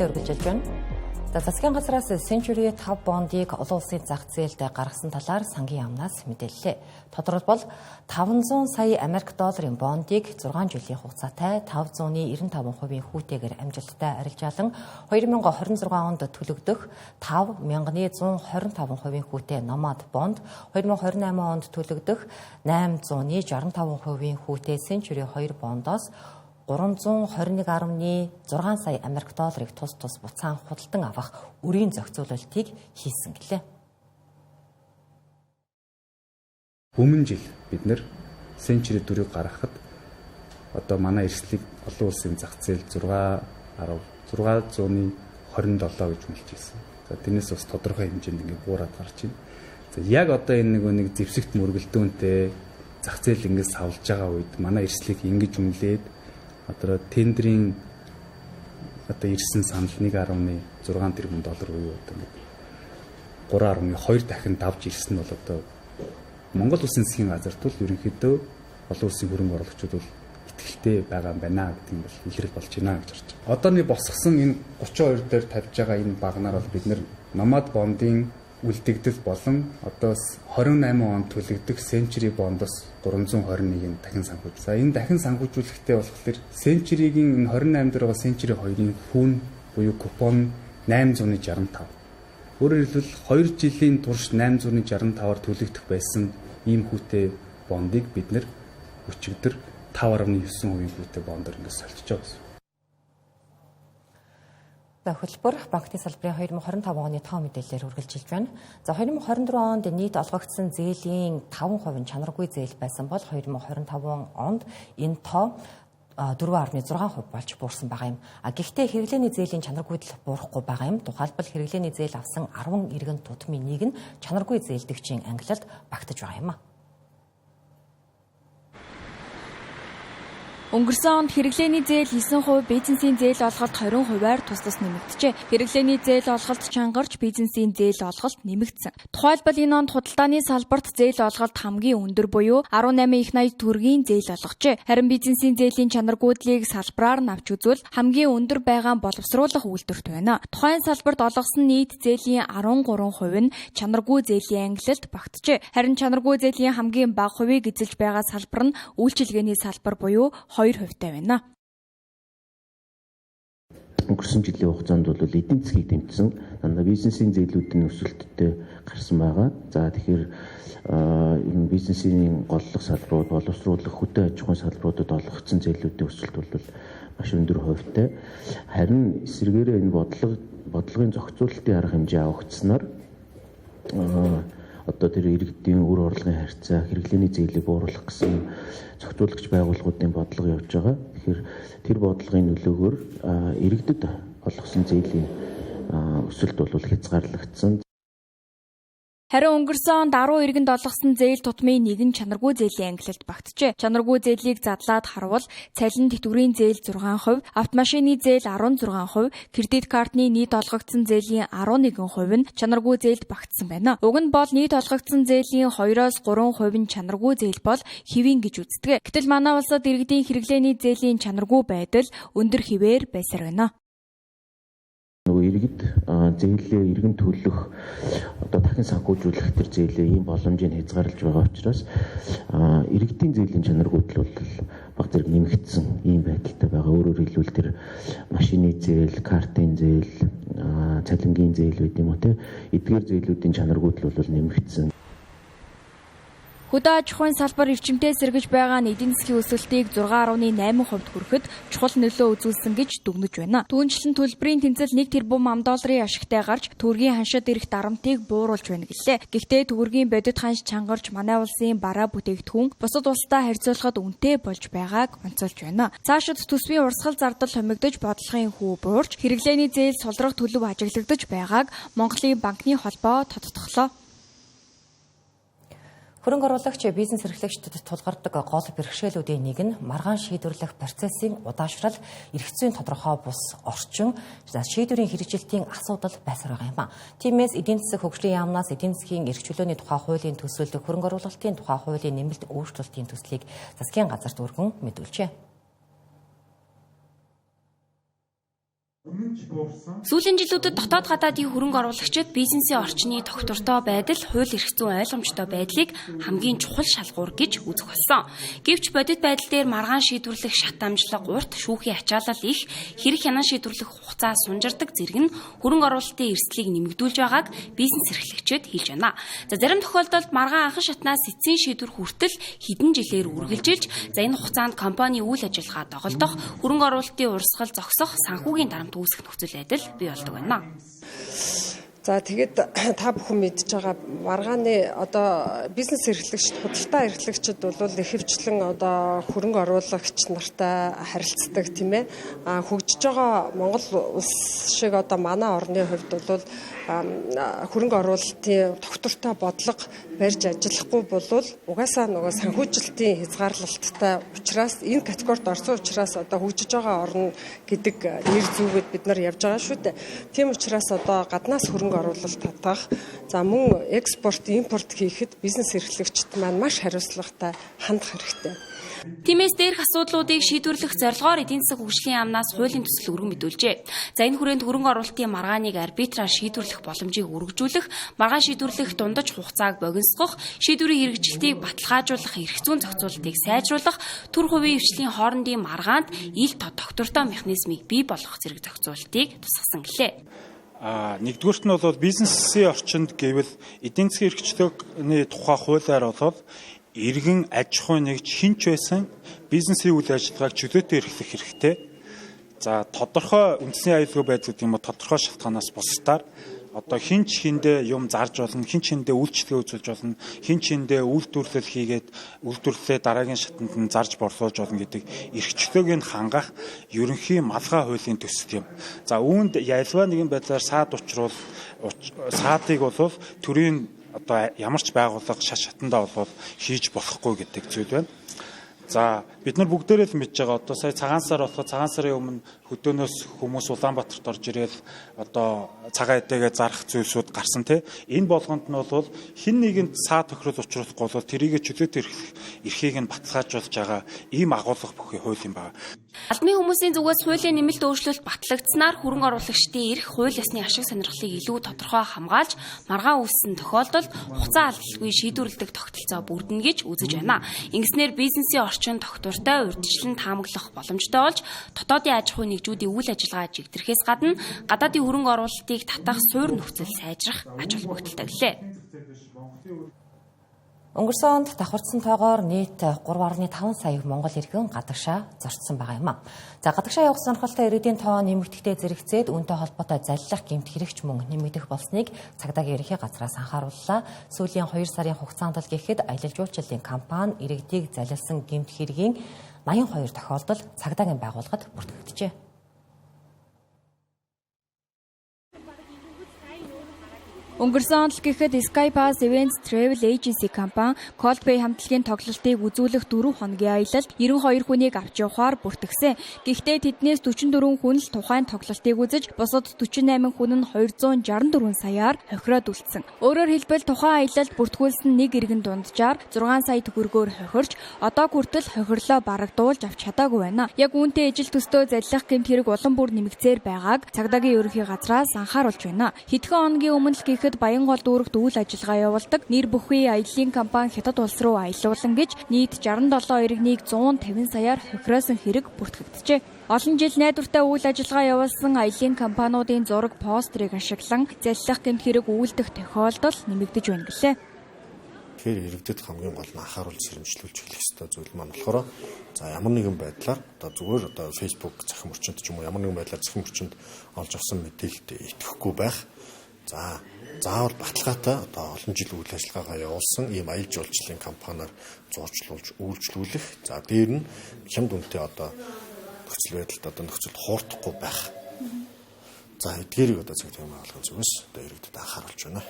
Үргэлжилж байна. За засгийн газраас Century 5 бондыг олон улсын зах зээлд гаргасан талаар сангийн яамнаас мэдээллээ. Тодорхойлбол 500 сая Америк долларын бондыг 6 жилийн хугацаатай 595% хүүтэйгээр амжилттай арилжаалан 2026 онд төлөгдөх 5125% хүүтэй Nomad бонд, 2028 онд төлөгдөх 865% хүүтэй Century 2 бондоос 321.6 сая Америк долларыг тус тус буцаан худалдан авах өрийн зохицуулалтыг хийсэн гэлээ. Өмнө жил бид нэр Century 4-ийг гаргахад одоо манай эрсдлийг олон улсын зах зээл 6.627 гэж үнэлж ирсэн. За тэрнээс бас тодорхой хэмжээнд ингээд буураад гарч байна. За яг одоо энэ нэг зэвсэгт мөргөлдөөнтэй зах зээл ингээд савлж байгаа үед манай эрсдлийг ингэж үнэлээд одоо тендрийн одоо ирсэн санал 1.6 тэрбум доллар буюу одоо ингээд 3.2 дахин давж ирсэн нь бол одоо Монгол улсын засгийн газарт бол ерөнхийдөө олон улсын хөрөнгө оруулагчид бол итгэлтэй байгаа юм байна гэдэг нь бол илрэл болж байна гэж харж байна. Одооний босгосон энэ 32 дээр тавьж байгаа энэ багнаар бол бид нэр Nomad бондын үлдэгдэл болон одоо 28 онд төлөгдөх Century бондоос 321-ийг дахин санхүүж. За энэ дахин санхүүжүүлэхдээ болохоор Century-гийн энэ 28 дээр байгаа Century 2-ын хүүн буюу купон 865. Өөрөөр хэлбэл 2 жилийн турш 865-аар төлөгдөх байсан ийм хүүтэй бондыг бид нэр өчигдөр 5.9% хүүтэй бондоор ингээд солилцож байгаа гэсэн. За хөтөлбөр банкны салбарын 2025 оны тоо мэдээллээр үргэлжилж байна. За 2024 онд нийт олгогдсон зээлийн 5% нь чанаргүй зээл байсан бол 2025 онд энэ тоо 4.6% болж буурсан байгаа юм. А гэхдээ хэрэглээний зээлийн чанаргүйдэл буурахгүй байгаа юм. Тухайлбал хэрэглээний зээл авсан 10 иргэн тутмын нэг нь чанаргүй зээлдэгчийн ангилалд багтаж байгаа юм а. Өнгөрсөн онд хэрэглээний зээл 9%, бизнесийн зээл олголт 20%-аар тус тус нэмэгджээ. Хэрэглээний зээл олголт чангарч, бизнесийн зээл олголт нэмэгдсэн. Тухайлбал энэ онд худалдааны салбарт зээл олголт хамгийн өндөр буюу 18 их 80 төгрөгийн зээл олгожээ. Харин бизнесийн зээлийн чанаргүйдлийг салбараар нь авч үзвэл хамгийн өндөр байгаа нь боловсруулах үйлдвэрт байна. Тухайн салбарт олгосон нийт зээлийн 13% нь чанаргүй зээлийн ангилалд багтжээ. Харин чанаргүй зээлийн хамгийн бага хувийг эзэлж байгаа салбар нь үйлчилгээний салбар буюу 2% байна. Өнгөрсөн жилийн хугацаанд бол эдийн засгийг дэмжсэн дандаа бизнесийн зээлүүдийн өсөлттэй гарсан байгаа. За тэгэхээр ер нь бизнесийн голлох салбарууд, боловсруулах, хөдөө аж ахуйн салбаруудад олгогдсон зээлүүдийн өсөлт бол маш өндөр хувьтай. Харин эсрэгээрээ энэ бодлогын зохицуулалтын арга хэмжээ авагдсанаар одоо тэр иргэдийн үр орлогын харьцаа, хэрэглээний зээлийг бууруулах гэсэн зохицуулагч байгууллагуудын бодлого явж байгаа. Тэгэхээр тэр бодлогын нөлөөгөөр иргэдэд олгосон зээлийн өсөлт бол хязгаарлагдсан. Харин өнгөрсөн онд 10 иргэнд олгосон зээл тутмын нэг нь чанаргүй зээлийн ангилалд багтжээ. Чанаргүй зээлийг задлаад харвал цалин тэтгэврийн зээл 6%, автомашины зээл 16%, кредит картны нийт олгогдсон зээлийн 11% нь чанаргүй зээлд багтсан байна. Уг нь бол нийт олгогдсон зээлийн 2-оос 3% нь чанаргүй зээл бол хэвийн гэж үздэг. Гэтэл манай улсад иргэдийн хэрэглээний зээлийн чанаргүй байдал өндөр хэвээр байсаар байна. Нөгөө иргэд зээлээ иргэн төлөх одоо дахин санхүүжүүлэх тэр зээлээ ийм боломжийг хязгаарлаж байгаа учраас иргэдийн зээлийн чанаргүйдэл бол баг зэрэг нэмэгдсэн ийм байдалтай байгаа. Өөрөөр хэлбэл тэр машины зээл, картын зээл, цалингийн зээл гэдэг юм уу те эдгээр зээлүүдийн чанаргүйдэл бол нэмэгдсэн. Хөдөө аж ахуйн салбар эрчимтэй сэргэж байгаа нь эдийн засгийн өсөлтийг 6.8% хүрэхэд чухал нөлөө үзүүлсэн гэж дүгнэж байна. Түүнчлэн төлбөрийн тэнцэл 1 тэрбум ам долларын ашигтай гарч төгрөгийн ханшид ирэх дарамтыг бууруулж байна гэлээ. Гэхдээ төгрөгийн бодит ханш чангарч манай улсын бараа бүтээгдэхүүн бусад улстай харьцуулахад үнэтэй болж байгааг онцолж байна. Цаашид төсвийн урсгал зардал хомигдож бодлогын хүү буурч хэрэглээний зээл сулрах төлөв ажиглагдаж байгааг Монголын банкны холбоо тодтоллоо. Хөрөнгө оруулагч бизнес эрхлэгчдэд тулгардаг гол бэрхшээлүүдийн нэг нь маргаан шийдвэрлэх процессын удаашрал, эрх зүйн тодорхой бус орчин, шийдвэрийн хэрэгжилтийн асуудал байсаар байгаа юм а. Тиймээс эдийн засаг хөгжлийн яамнаас эдийн засгийн эрх чөлөөний тухай хуулийн төсөлд хөрөнгө оруулалтын тухай хуулийн нэмэлт өөрчлөлтийн төслийг засгийн газарт өргөн мэдүүлжээ. Сүүлийн жилүүдэд дотоод гадаадын хөрөнгө оруулагчид бизнесийн орчны тогтвортой байдал, хууль эрх зүйн ойлгомжтой байдлыг хамгийн чухал шалгуур гэж үзэх болсон. Гэвч бодит байдал дээр маргаан шийдвэрлэх шат амжилга, урт шүүхийн ачаалал их, хэрэг хянан шийдвэрлэх хугацаа сунжирдаг зэрэг нь хөрөнгө оруулалтын эрсдлийг нэмэгдүүлж байгааг бизнес эрхлэгчид хэлж байна. За зарим тохиолдолд маргаан анхан шатнаас эцсийн шийдвэр хүртэл хэдэн жилээр үргэлжилж, за энэ хугацаанд компани үйл ажиллагаа доголдох, хөрөнгө оруулалтын урсгал зогсох, санхүүгийн дарамт үүсэх нөхцөл байдал бий болдог байна. За тэгэд та бүхэн мэдж байгаа маргааны одоо бизнес эрхлэгчид, худалдаа эрхлэгчид бол ихэвчлэн одоо хөрөнгө оруулагч нартай харилцдаг, тийм ээ. Хөгжиж байгаа Монгол улс шиг одоо манай орны хувьд бол хөрөнгө оруулалтын тогтвортой бодлого барьж ажиллахгүй болвол угаасаа нөгөө санхүүжилтийн хязгаарлалттай учраас энэ категорид орсон учраас одоо хөгжиж байгаа орн гэдэг нэр зүгээд бид нар явж байгаа шүү дээ. Тийм учраас одоо гаднаас хөрөнгө оруулалт татах, за мөн экспорт, импорт хийхэд бизнес эрхлэгчид маань маш хариуцлагатай хандах хэрэгтэй. Тиймээс дээрх асуудлуудыг шийдвэрлэх зорилгоор эдийн засаг хөгжлийн яамнаас хуулийн төсөл өргөн мэдүүлжээ. За энэ хүрээнд хөрөнгө оруулалтын маргааныг арбитраар шийдвэрлэх боломжийг өргөжүүлэх, маргаан шийдвэрлэх дундаж хугацааг богиносгох, шийдвэрийн хэрэгжилтийг баталгаажуулах эрх зүйн зохицуултыг сайжруулах, төр хувийн хвшлийн хоорондын маргаанд ил тод тогтвортой механизмыг бий болгох зэрэг зохицуултыг тусгасан гэлээ. Нэгдүгüүрт нь бол бизнесийн орчинд гэвэл эдийн засгийн эрхчлөөний тухай хуулиар бол иргэн аж ахуйн нэгж хэн ч байсан бизнесийн үйл ажиллагааг чөлөөтэй эрхлэх хэрэгтэй. За тодорхой үндэсний аюулгүй байдал гэдэг юм уу тодорхой шалтгаанаас бусдаар одоо хэн ч хэндээ юм зарж болно, хэн ч хэндээ үйлчилгээ үзүүлж болно, хэн ч хэндээ үйлдвэрлэл хийгээд үйлдвэрлэлээ дараагийн шатанд нь зарж борлуулж болно гэдэг эрх чөлөөг нь хангах ерөнхий малгай хуулийн төсөл юм. За үүнд ялваа нэгэн байдлаар саад учруул саадыг бол төрийн одоо ямар ч байгууллага шат шатандаа бол хийж болохгүй гэдэг зүйл байна. За бид нар бүгдээрээ л мэдж байгаа одоо сая цагаан сар болоход цагаан сарын өмнө хөдөөнөөс хүмүүс Улаанбаатарт орж ирээл одоо цагаан эдэгээ зарах зүйлсүүд гарсан тий. Энэ болгонд нь бол хэн нэгэнд саа тохирол учруулахгүй бол тэрийгэ чөлөөт эрхлэх эрхийг нь баталгаажуулж байгаа ийм агуулга бүхий хууль юм байна. Албаны хүмүүсийн зүгээс хуулийн нэмэлт өөрчлөлт батлагдсанаар хөрөнгө оруулагчдын эрх, хууль ёсны ашиг сонирхлыг илүү тодорхой хамгаалж, маргаан үүссэн тохиолдолд хугацаа алдалгүй шийдвэрлэдэг тогтолцоо бүрдэнэ гэж үзэж байна. Ингэснээр бизнесийн орчин тогтвортой урьдчилан таамаглах боломжтой болж, дотоодын аж ахуйн нэгжүүдийн үйл ажиллагаа жигдрэхээс гадна гадаадын хөрөнгө оруулалтыг татах суур нөхцөл сайжрах ач холбогдолтой гэлээ. Өнгөрсөн онд давхардсан тоогоор нийт 3.5 сая монгол иргэн гадагшаа зорчсон байгаа юм а. За гадагшаа явах сонирхолтой иргэдийн тоо нэмэгдэхдээ зэрэгцээд үүнтэй холбоотой заллах гэмт хэрэгч мөн нэмэгдэх болсныг цагдаагийн ерөнхий газраас анхаарууллаа. Сүүлийн 2 сарын хугацаанд л гэхэд аялал жуулчлалын компани иргэдийг залилсан гэмт хэргийн 82 тохиолдол цагдаагийн байгууллагад бүртгэгджээ. Өнгөрсөн он л гэхэд Skypass Events Travel Agency компани Coldplay хамтлагийн тоглолтыг үзүүлэх 4 хоногийн аялалд 92 хүнийг авч явахаар бүртгэсэн. Гэхдээ тэднээс 44 хүн л тухайн тоглолтыг үзэж, бусад 48 хүн нь 264 саяар хохироод үлдсэн. Өөрөөр хэлбэл тухайн аялалд бүртгүүлсэн нэг иргэн дунджаар 6 сая төгрөгөөр хохирч, одоо хүртэл хохирлоо барагдуулж авч чадаагүй байна. Яг үүнтэй ижил төстөө заллах гэмт хэрэг улам бүр нэмэгдсээр байгааг цагдаагийн ерөнхий газраас анхааруулж байна. Хэдхэн хоногийн өмнө л гэхэд Баянгол дүүрэгт үйл ажиллагаа явуулдаг нэр бүхий аяллаа компани Хятад улс руу аялуулан гэж нийт 67 иргэнийг 150 саяар хохироосон хэрэг бүртгэгджээ. Олон жил найдвартай үйл ажиллагаа явуулсан аяллаа компаниудын зураг постерыг ашиглан заллах гэмт хэрэг үйлдэх тохиолдол нэмэгдэж байна гэлээ. Тэгэхээр иргэдэд хамгийн гол нь анхааруулж сэрэмжлүүлж эхлэх ёстой зүйл маань болохоор за ямар нэгэн байдлаар одоо зүгээр одоо Facebook цахим орчинд ч юм уу ямар нэгэн байдлаар цахим орчинд олж авсан мэдээлэлд итгэхгүй байх. За заавал баталгаатай одоо олон жил үйл ажиллагаагаа явуулсан ийм аялал жуулчлалын компаниар зуучлуулж үйлчлүүлэх. За дээр нь хямд үнэтэй одоо нөхцөл байдалд одоо нөхцөлд хуурдахгүй байх. За эдгээрийг одоо цаг таймаа болгон зүгээс одоо иргэдэд анхааруулж байна.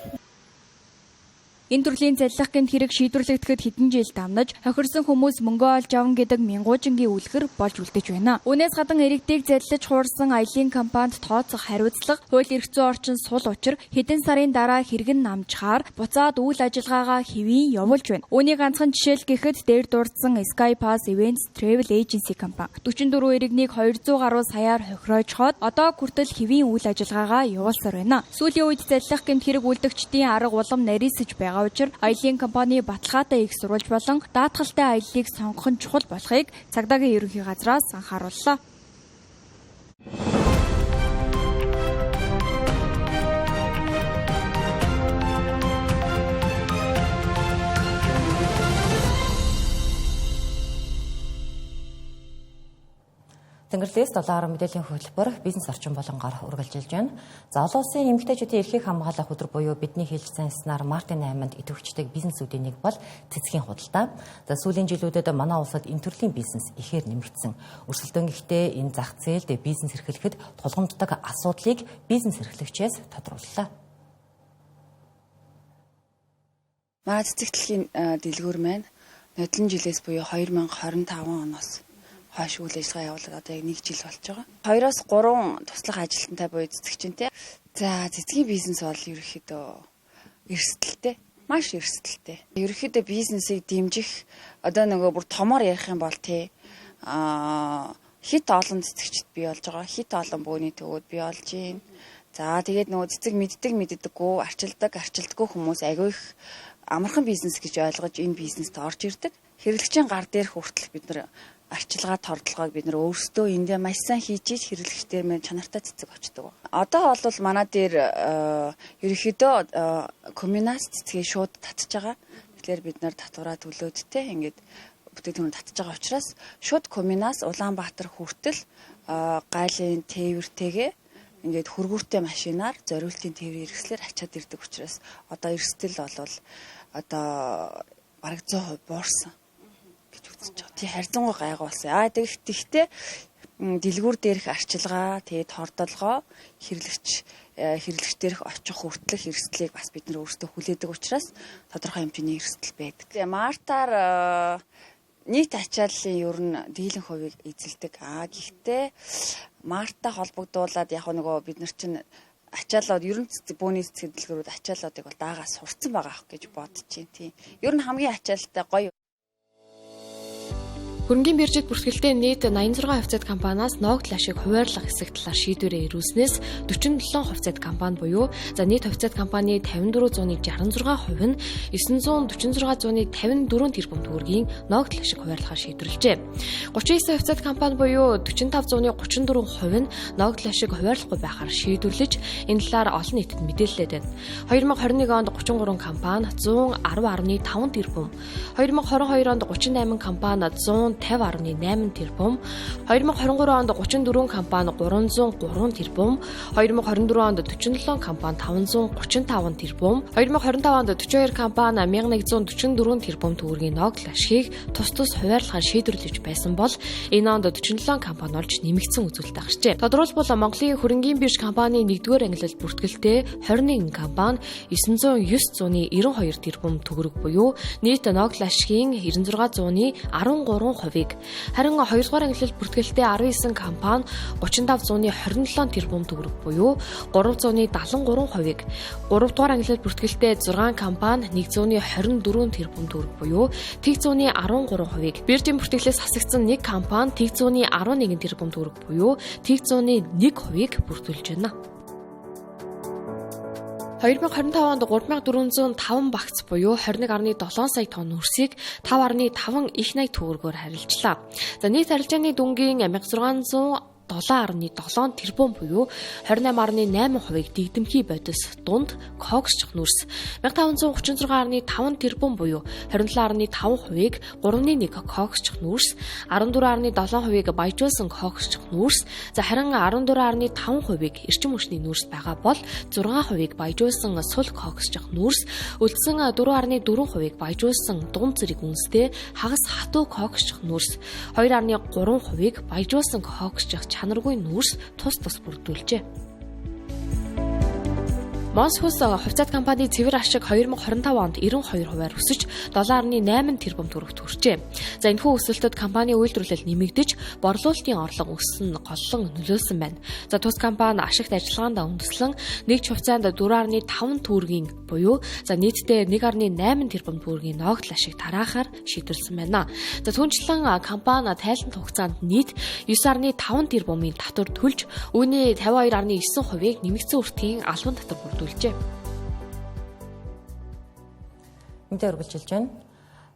Энэ төрлийн заллах гэмт хэрэг шийдвэрлэгдэхэд хэдэн жил дамнаж, хохирсон хүмүүс мөнгөө олж авна гэдэг мянгуужингийн үлгэр болж үлдэж байна. Үүнээс гадна иргэдийг заллаж хуурсан аялын компанид тооцох хариуцлага, хууль эрх зүйн орчин сул учир хэдэн сарын дараа хэрэг нь намжхаар буцаад үйл ажиллагаагаа хэвийн явуулж байна. Үүний ганцхан жишээл гэхэд дээр дурдсан Skypass Events Travel Agency компани 44 иргэнийг 200 гаруй саяар хохироожхоод одоо хүртэл хэвийн үйл ажиллагаагаа явуулсаар байна. Сүүлийн үед заллах гэмт хэрэг үлдэгчдийн арга улам нарийсаж байгаа учраас аялын компани баталгаатай их сурвалж болон даатгалтай аяллыг сонгох нь чухал болохыг цагдаагийн ерөнхий газраас анхаарууллаа. Тэнгэрлэгээс 7 мэдээллийн хөтөлбөр бизнес орчин болонгоор үргэлжилж байна. За олон улсын эмэгтэйчүүдийн эрхийг хамгаалах өдөр буюу бидний хэлж санснаар мартын 8-нд идэвхждэг бизнесүүдийн нэг бол цэцгийн худалдаа. За сүүлийн жилүүдэд манай улсад энэ төрлийн бизнес ихээр нэмэгдсэн. Өрсөлдөөн гэхдээ энэ зах зээлд бизнес эрхлэхэд тулгамддаг асуудлыг бизнес эрхлэгчээс тодрууллаа. Манай цэцэг дэлхийн дэлгүүр маань нодлон жилээс буюу 2025 оноос хойш үйл ажиллагаа явуулаад одоо яг 1 жил болж байгаа. 2-оос 3 туслах ажилтнтай буюу цэцэгчэнтэй. За цэцгийн бизнес бол ерөнхийдөө эрсдэлтэй, маш эрсдэлтэй. Ерөнхийдөө бизнесийг дэмжих одоо нөгөө бүр томоор ярих юм бол тий хит олон цэцэгчд бий болж байгаа. Хит олон бөөний төвүүд бий болж байна. За тэгээд нөгөө цэцэг мэддэг мэддэггүй, арчилдаг арчилдаггүй хүмүүс агүй их амархан бизнес гэж ойлгож энэ бизнест орж ирдэг. Хэрэглэгчийн гар дээрх хүртэл бид нар арчилгаа тордлогоог бид нар өөрсдөө эндээ маш сайн хийж иж хэрэглэгчдэр мэн чанартай цэцэг очдог. Одоо бол манай дээр ерөнхийдөө коммунас цэцгийг шууд татж байгаа. Тэгэхээр бид нар татвараа төлөөд те ингээд бүтээгдэхүүн татж байгаа учраас шууд коммунас Улаанбаатар хүртэл гайлын тээвэртэйгээ ингээд хөргүүртэй машинаар зориултын тээврийн хэрэгслээр ачаад ирдэг учраас одоо эрсдэл бол одоо бараг 100% буурсан гэж үзэж байгаа. Тий харьцангуй гайгүй болсон. Аа тэгэхдээ дэлгүүр дээрх арчилгаа, тэгээд тордолгоо хэрэглэгч дээрх очих хүртэлх эрсдлийг бас бид нар өөрсдөө хүлээдэг учраас тодорхой хэмжээний эрсдэл байдаг. Мартаар нийт ачааллын ер нь дийлэн хувийг эзэлдэг. Аа гэхдээ мартаа холбогдуулаад яг нөгөө бид нар чинь ачааллууд ер нь бөөний цэцэг дэлгүүрүүд ачааллуудыг бол даагаа сурцсан байгаа ах гэж бодож чинь тийм. Ер нь хамгийн ачаалалтай гоё. Хөрөнгийн биржид бүртгэлтэй нийт 86 хувьцаат компаниас ногдол ашиг хуваарлах хэсэг талаар шийдвэрээ ирүүлснээс 47 хувьцаат компани буюу за нийт хувьцаат компани 54.66% нь 946.54 тэрбум төгрөгийн ногдол ашиг хуваарлахаар шийдвэрлэжээ. 39 хувьцаат компани буюу 45.34% нь ногдол ашиг хуваарлахгүй байхаар шийдвэрлэж энэ талаар олон нийтэд мэдээллээд байна. 2021 онд 33 компани 110.5 тэрбум, 2022 онд 38 компани 150.8 тэрбум, 2023 онд 34 компани 303 тэрбум, 2024 онд 47 компани 535 тэрбум, 2025 онд 42 компани 1144 тэрбум төгрөгийн ногдол ашигыг тус тус хуваарлахаар шийдвэрлэж байсан бол энэ онд 47 компани олж нэмэгдсэн үзүүлэлт гарчээ. Тодорхойлбол Монголын хөрөнгийн бирж компани 1-р ангилал бүртгэлтэй 21 компани 909.92 тэрбум төгрөг буюу нийт ногдол ашигын 96.13%-ийг, харин 2-р ангилал бүртгэлтэй 19 компани 35.27 тэрбум төгрөг буюу 373%-ийг, 3-р ангилал бүртгэлтэй 6 компани 124 тэрбум төгрөг буюу 113%-ийг, биржийн бүртгэлээс хасагдсан 1 компани 111 тэрбум төгрөг буюу 101%-ийг бүрдүүлж байна. 2025 онд 3405 багц буюу 21.7 сая тонн үрсийг 5.5 их 80 төгрөгөөр харилцлаа. За нийт арилжааны дүнгийн 1600 7.7 тэрбум буюу 28.8%-ийг дэгдэмхий бодис дунд коксчих нүрс 1536.5 тэрбум буюу 27.5%-ийг 3.1 коксчих нүрс 14.7%-ийг баяжуулсан коксчих нүрс за харин 14.5%-ийг эрчим хүчний нүрс байгаа бол 6%-ийг баяжуулсан сул коксчих нүрс үлдсэн 4.4%-ийг баяжуулсан дунд зэрэг үнстэй хагас хатуу коксчих нүрс 2.3%-ийг баяжуулсан коксчих чанаргүй нүүрс тус тус бүрдүүлжээ. Монсхус хувьцаат компани цэвэр ашиг 2025 онд 92%-аар өсөж 7.8 тэрбум төгрөгт хүрчээ. За энэхүү өсөлтөд компани үйлдвэрлэл нэмэгдэж, борлуулалтын орлого өссөн нь голлон нөлөөлсөн байна. За тус компани ашигт ажиллагаандаа үндэслэн нэг хувьцаанд 4.5 төгрөгийн буюу за нийтдээ 1.8 тэрбум төгрөгийн ногдол ашиг тараахаар шийдвэрлсэн байна. За түнчлэн компани тайлан хугацаанд нийт 9.5 тэрбумын татвар төлж, үүний 52.9%-ийг нэмэгдсэн үртгийн албан татвар бүрдүүлжээ. Мэдээ үргэлжилж байна.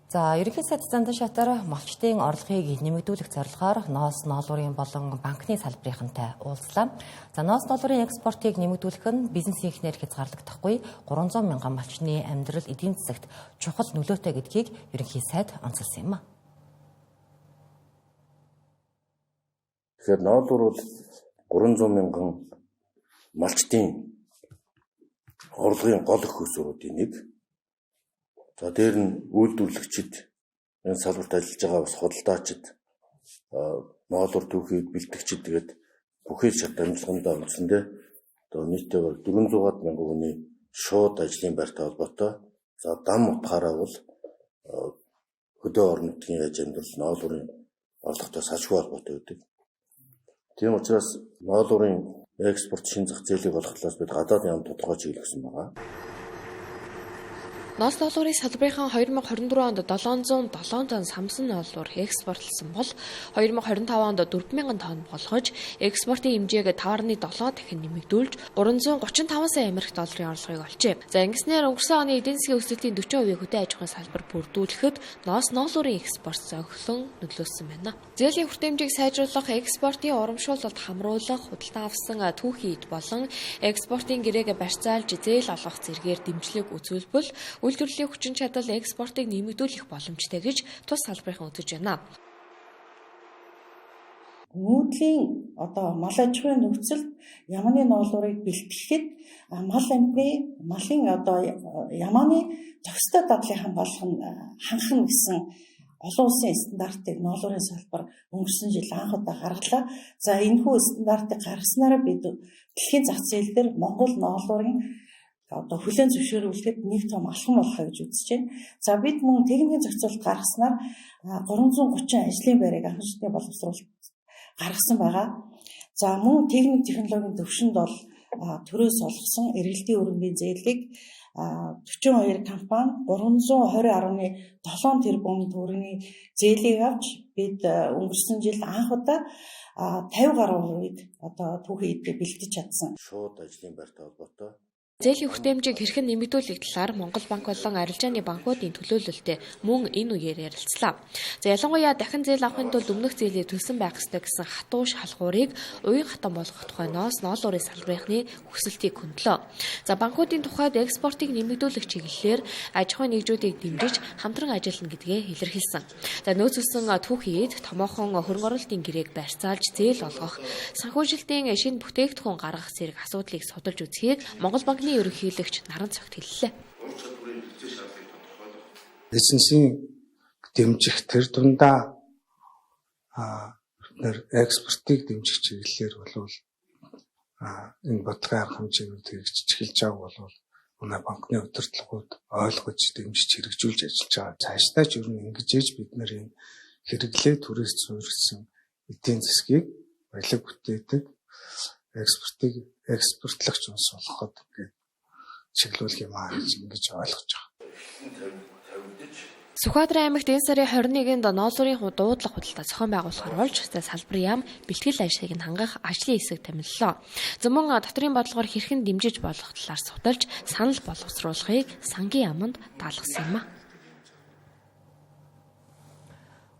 За ерөнхий сайд Зандан шатаар малчдын орлогыг нэмэгдүүлэх зорилгоор ноос ноолуурын болон банкны салбарынхантай уулзлаа. За ноос ноолуурын экспортыг нэмэгдүүлэх нь бизнесийнхнээр хязгаарлагдахгүй 300 мянган малчны амьдрал эдийн засагт чухал нөлөөтэй гэдгийг ерөнхий сайд онцолсон юм а. Тэгэхээр ноолуур бол 300 мянган малчдын орлогын гол хөөсөрүүдийн нэг. За дээр нь үйлдвэрлэгчид, энэ салбарт ажиллаж байгаа бас худалдаачид, ноолуур түүхийд бэлтгэгчид тэгээд бүхий шат амжилтандаа үндсэндээ одоо нийтдээ бараг 400 мянган хүний шууд ажлын байртай холбоотой. За дам утгаараа бол хөдөө орон нутгийн аж амьдрал ноолуурын орлоготой салшгүй холбоотой байдаг. Тийм учраас ноолуурын экспорт шин зах зээлийг олох талаас бид гадаад яам тодорхой чиглэл өгсөн байгаа. Ноос ноолуурын салбарынхан 2024 онд 707 тонн самсан ноолуур экспортлсон бол 2025 онд 4000 тонн болгож экспортын хэмжээг 5.7 дахин нэмэгдүүлж 335 сая Америк долларын орлогыг олжээ. За ингэснээр өнгөрсөн оны эдийн засгийн өсөлтийн 40%-ийг хөдөө аж ахуйн салбар бүрдүүлэхэд ноос ноолуурын экспорт зохилон нөлөөлсөн байна. Зээлийн хүртээмжийг сайжруулах, экспортын урамшуулалд хамруулах, худалдан авсан түүхий эд болон экспортын гэрээг барьцаалж зээл олгох зэргээр дэмжлэг үзүүлбэл үйлдвэрлэлийн хүчин чадал экспортыг нэмэгдүүлэх боломжтой гэж тус салбарынхан үзэж байна. Нүүдлийн одоо мал аж ахуйн нөхцөлд ямааны ноолуурыг бэлтгэхэд мал амьтны малын одоо ямааны зохистой дадлыг хамгаалах нь хангах нь гэсэн олон улсын стандартыг ноолуурын салбар өнгөрсөн жил анх удаа гаргалаа. За энэхүү стандартыг гаргаснараа бид дэлхийн зах зээл дээр Монгол ноолуурын одоо хүлээн зөвшөөрүүлэхэд нэг том алхам боллоо гэж үзэж байна. За бид мөн техникийн зохицуулалт гаргаснаар 330 ажлын байрыг анхан шатны боловсруулалт гаргасан байгаа. За мөн техник технологийн төвшөнд бол төрөөс олгосон эргэлтийн хөрөнгийн зээлийг 42 компани 320.7 тэрбум төгрөгийн зээлийг авч бид өнгөрсөн жил анх удаа 50 гаруй хувийг одоо түүхий эдээ бэлтэж чадсан. Шууд ажлын байртай холбоотой. Зээлийн хүртээмжийг хэрхэн нэмэгдүүлэх талаар Монгол банк болон арилжааны банкуудын төлөөлөлтөй мөн энэ үеэр ярилцлаа. За ялангуяа дахин зээл авахын тулд өмнөх зээлээ төлсөн байх ёстой гэсэн хатуу шалгуурыг уян хатан болгох тухай ноос ноолуурын салбарынхны хүсэлтийг хөндлөө. За банкуудын тухайд экспортыг нэмэгдүүлэх чиглэлээр аж ахуйн нэгжүүдийг дэмжиж хамтран ажиллана гэдгээ илэрхийлсэн. За нөөц өсөн түүхий эд томоохон хөрөнгө оруулалтын гэрээг барьцаалж зээл олгох, санхүүжилтийн шинэ бүтээгдэхүүн гаргах зэрэг асуудлыг судалж үзэхийг Монгол банкны ерөнхийлөгч Наран цогт хэллээ. Бизнесийн дэмжих тэр дундаа бид нэр экспортыг дэмжих чиглэлээр болвол энэ бодлогын арга хэмжээнүүд хэрэгжиж эхэлж байгааг болвол манай банкны удирдлагууд ойлгож дэмжиж хэрэгжүүлж ажиллаж байгаа. Цаашдаа ч ер нь ингэж ээж бид нэр энэ хэрэглээ түрээс суурилсан эдийн засгийг баялаг бүтээдэг экспортыг экспортлогч улс болоход ингээд чиглүүлэх юм аа гэж ингэж ойлгож байгаа. Сүхбаатар аймагт энэ сарын 21-нд ноолуурын дуудлага худалдаа зохион байгуулахаар болж салбар яам бэлтгэл ажлыг нь хангах ажлын хэсэг томиллоо. Зөвмөн дотрын бодлогоор хэрхэн дэмжиж болох талаар судалж санал боловсруулахыг сангийн яаманд даалгасан юм а.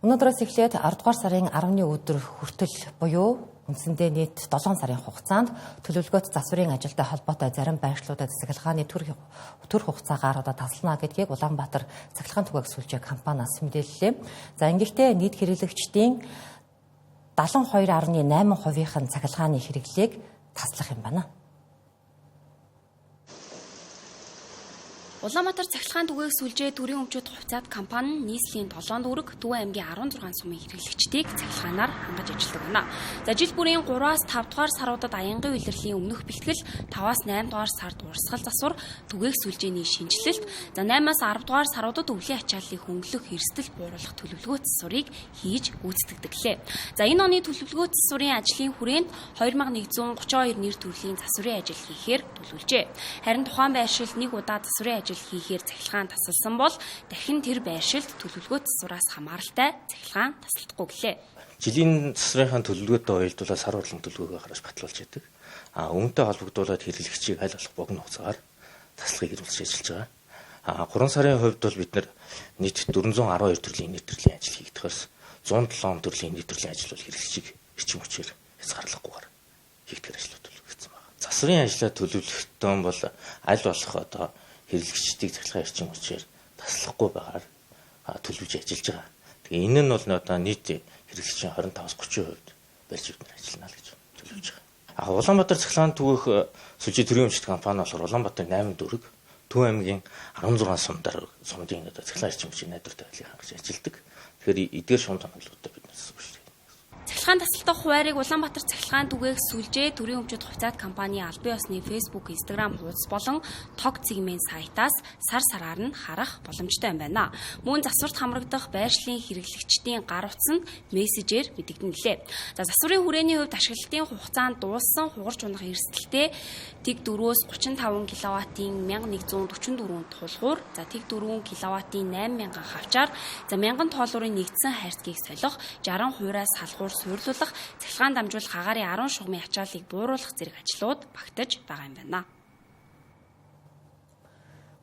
Өнөөдрөөс эхлээд 10 дугаар сарын 10-ны өдөр хүртэл буюу үндсэндээ нийт 7 сарын хугацаанд төлөвлөгөөт засварын ажилтай холбоотой зарим байршлуудад цахилгааны төр хугацаагаар одоо таслана гэдгийг Улаанбаатар цахилгаан түгээх сүлжээ компаниас мэдээллээ. За ингэхдээ нийт хэрэглэгчдийн 72.8%-ийн цахилгааны хэрэглээг таслах юм байна. Улаанбаатар цахилгаан түгээх сүлжээ төрийн өмчөд хувьцаат компани нь нийслэлийн 7 дүүрэг, Төв аймгийн 16 сумын хэрэглэгчдийг цахилгаанаар хангаж ажилладаг байна. За жил бүрийн 3-аас 5 дугаар саруудад аянгийн улирлын өмнөх бэлтгэл, 5-аас 8 дугаар сард урсгал засвар, түгээх сүлжээний шинэчлэлт, за 8-аас 10 дугаар саруудад өвлийн ачааллыг хөнгөлөх, эрсдэл бууруулах төлөвлөгөө засварыг хийж гүйцэтгэдэг лээ. За энэ оны төлөвлөгөө засварын ажлын хүрээнд 2132 нэр төрлийн засварын ажил хийхээр төлөвлөжээ. Харин тухайн байршилд нэг удаа засварын ажил хийхээр цахилгаан тасалсан бол дахин тэр байршилд төлөвлөгөө засвараас хамааралтай цахилгаан тасалдахгүй гэлээ. Жилийн засварынхаа төлөвлөгөөтэй уялдуулаад сар хурлын төлөвлөгөөгөө гаргаж батлуулж яадаг. Үүнтэй холбогдуулаад хэрэглэгчийг аль болох богино хугацаагаар тасалгыг ирүүлж ажиллаж байгаа. 3 сарын хувьд бол бид нийт 412 төрлийн нийт төрлийн ажил хийгдэхээс 107 төрлийн нийт төрлийн ажил бол хэрэглэгчийг эрчим хүчээр хязгаарлахгүйгээр хийгдэхэр ажлууд төлөвлөгдсөн байна. Засварын ажлаа төлөвлөхтөн бол аль болох одоо хэрэглэгчдийг цахилгаан эрчим хүчээр таслахгүй байгаар төлөвлөж ажиллаж байгаа. Тэгээ энэ нь бол одоо нийт хэрэглэгчийн 25-аас 30% барьж бид нар ажиллана л гэж төлөвлөж байгаа. Улаанбаатар цахилгаан түгээх сүлжээ төрийн өмчт компани болохоор Улаанбаатар 8 дүүрэг, Төв аймгийн 16 сумдын одоо цахилгаан эрчим хүчийн найдвартай байдлыг хангаж ажилладаг. Тэгэхээр эдгээр шум тоноглолуудаа бид нар засварч. Цахилгаан тасалдах хуваарийг Улаанбаатар цахилгаан түгээх сүлжээ төрийн өмчөд хувьцаат компани албан ёсны Facebook, Instagram хуудас болон тог цэгмийн сайтаас сар сараар нь харах боломжтой юм байна. Мөн засварт хамрагдах байршлын хэрэглэгчдийн гар утсанд мессежээр мэдэгдэнэ лээ. За засварын хүрээний хувьд ашиглалтын хугацаанд дууссан хугарч унах эрсдэлтэй тэг 4-өөс 35 кВт-ийн 1144 тулгуур, за тэг 4 кВт-ийн 8000 хавчаар, за 1000 тоолуурын нэгдсэн хайрцгийг солих, 60 хувиас салгуур суурлуулах, цахилгаан дамжуулах агаарын 10 шугамын ачааллыг бууруулах зэрэг ажлууд багтаж байгаа юм байна.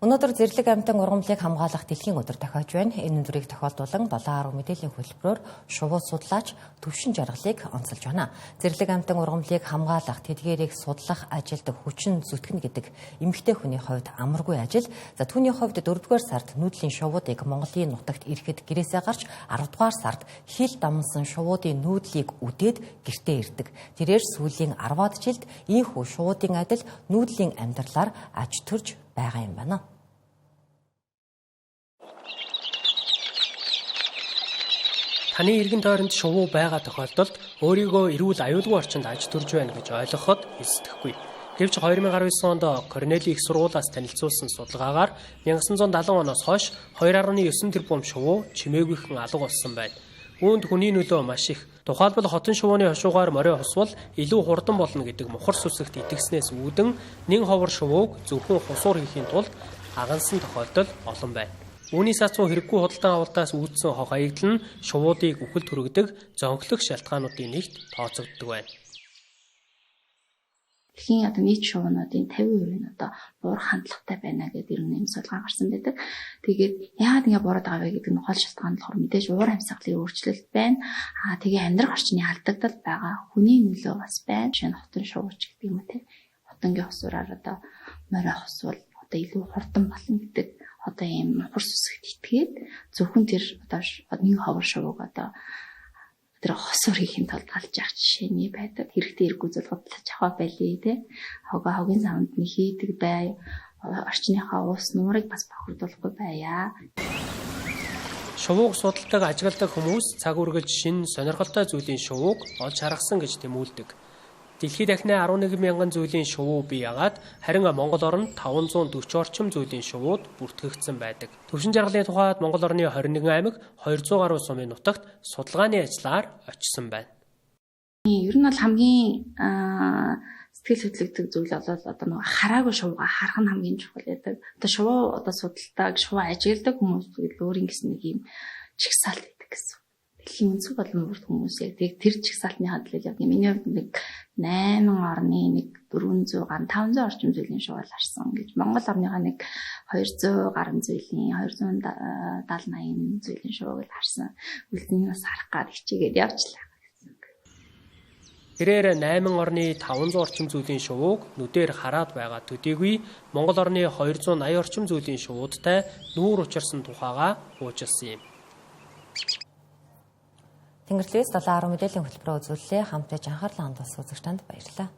Өнөөдөр зэрлэг амьтан ургамлыг хамгаалах дэлхийн өдөр тохиож байна. Энэ өдрийг тохиолдуулан 7.10 мэдээллийн хөтөлбөрөөр шувуу судлаач Төвшин Жаргалыг онцолж байна. Зэрлэг амьтан ургамлыг хамгаалах, тэдгээрийг судлах ажилд хүчин зүтгэнэ гэдэг эмэгтэй хүний хувьд амаргүй ажил. За түүний хувьд 4-р сард нүүдлийн шувуудыг Монголын нутагт ирэхэд гэрээсээ гарч 10-р сард хил дамнасан шувуудын нүүдлийг үдээд гэртээ ирдэг. Тэрээр сүүлийн 10-аад жилд ийхүү шувуудын адил нүүдлийн амьдралаар аж төрж байгаа юм байна. Таны эргэн тойронд шувуу байгаа тохиолдолд өөрийгөө эрүүл аюулгүй орчинд аж төрж байна гэж ойлгоход эрсдэхгүй. Гэвч 2019 онд Корнели их сургуулиас танилцуулсан судалгаагаар 1970 оноос хойш 2.9 тэрбум шувуу чимээгүйхэн алга болсон байна. Үүнд хүний нөлөө маш их. Тухайлбал хотон шувууны хошуугаар морио хусвал илүү хурдан болно гэдэг мухар сүсэгт итгэснээс үүдэн нэн ховор шувууг зөвхөн хусуур хийхийн тулд агансан тохиолдол олон байна. Үүний сацуу хэрэггүй худалдан авалтаас үүдсэн хог хаягдал нь шувуудыг үхэлд хүргэдэг зонхлох шалтгаануудын нэгт тооцогддог байна. Дэлхийн одоо нийт шувуунуудын 50% нь одоо буурах хандлагатай байна гэдэг ер нь юм судалгаа гарсан байдаг. Тэгээд яагаад ингэ буураад байгаа вэ гэдэг нь гол шалтгаан нь болохоор мэдээж уур амьсгалын өөрчлөлт байна. Тэгээ амьдрах орчны алдагдал байгаа. Хүний нөлөө бас байна. Жишээ нь хотон шувууч гэдэг юм уу те. Хотонгийн хосуураар одоо морио хосвол одоо илүү хурдан болно гэдэг одоо ийм мухар сүсэгт итгээд зөвхөн тэр одоо нэг ховор шувууг одоо тэр хосуур хийхин тулд алж явах жишээний байдаг. Хэрэгтэй хэрэггүй зүйл худалдаж авах байлээ те. Хогийн савнд нь хийдэг бай. Орчныхаа уус нуурыг бас бохирдуулахгүй байя. Шувууг судалдаг, ажигладаг хүмүүс цаг үргэлж шинэ сонирхолтой зүйлийн шувууг олж харгасан гэж тэмүүлдэг. Дэлхийд дахин 11 мянган зүйлийн шувуу бий ягаад харин Монгол оронд 540 орчим зүйлийн шувууд бүртгэгдсэн байдаг. Төвшин Жаргалын тухайд Монгол орны 21 аймаг 200 гаруй сумын нутагт судалгааны ажлаар очсон байна. Ер нь бол хамгийн сэтгэл хөдлөгдөг зүйл бол одоо нөгөө хараагүй шувуугаа харах нь хамгийн чухал байдаг. Одоо шувуу одоо судалдаг, шувуу ажигладаг хүмүүс өөрийн гэсэн нэг юм чигсаалт байдаг гэсэн. Дэлхийн өнцөг болон бүрт хүмүүс яг тэр чигсаалтны хадлал явдаг. Миний хувьд нэг 8 орны нэг 400 гаруй 500 орчим зүйлийн шувуул харсан гэж. Монгол орныхаа нэг 200 гаруй зүйлийн 270 80 зүйлийн шувууг л харсан. Үлднийг бас харах гад хичээгээд явчлаа. Тэрээр 8 орны 500 орчим зүйлийн шувууг нүдээр хараад байгаа төдийгүй Монгол орны 280 орчим зүйлийн шувуудтай нүүр учирсан тухайгаа хуучилсан юм. Тэнгэрлэгээс 7.10 мэдээллийн хөтөлбөрөөр үзүүллээ. Хамт ээж анхаарлаа хандуулсан үзэгч танд баярлалаа.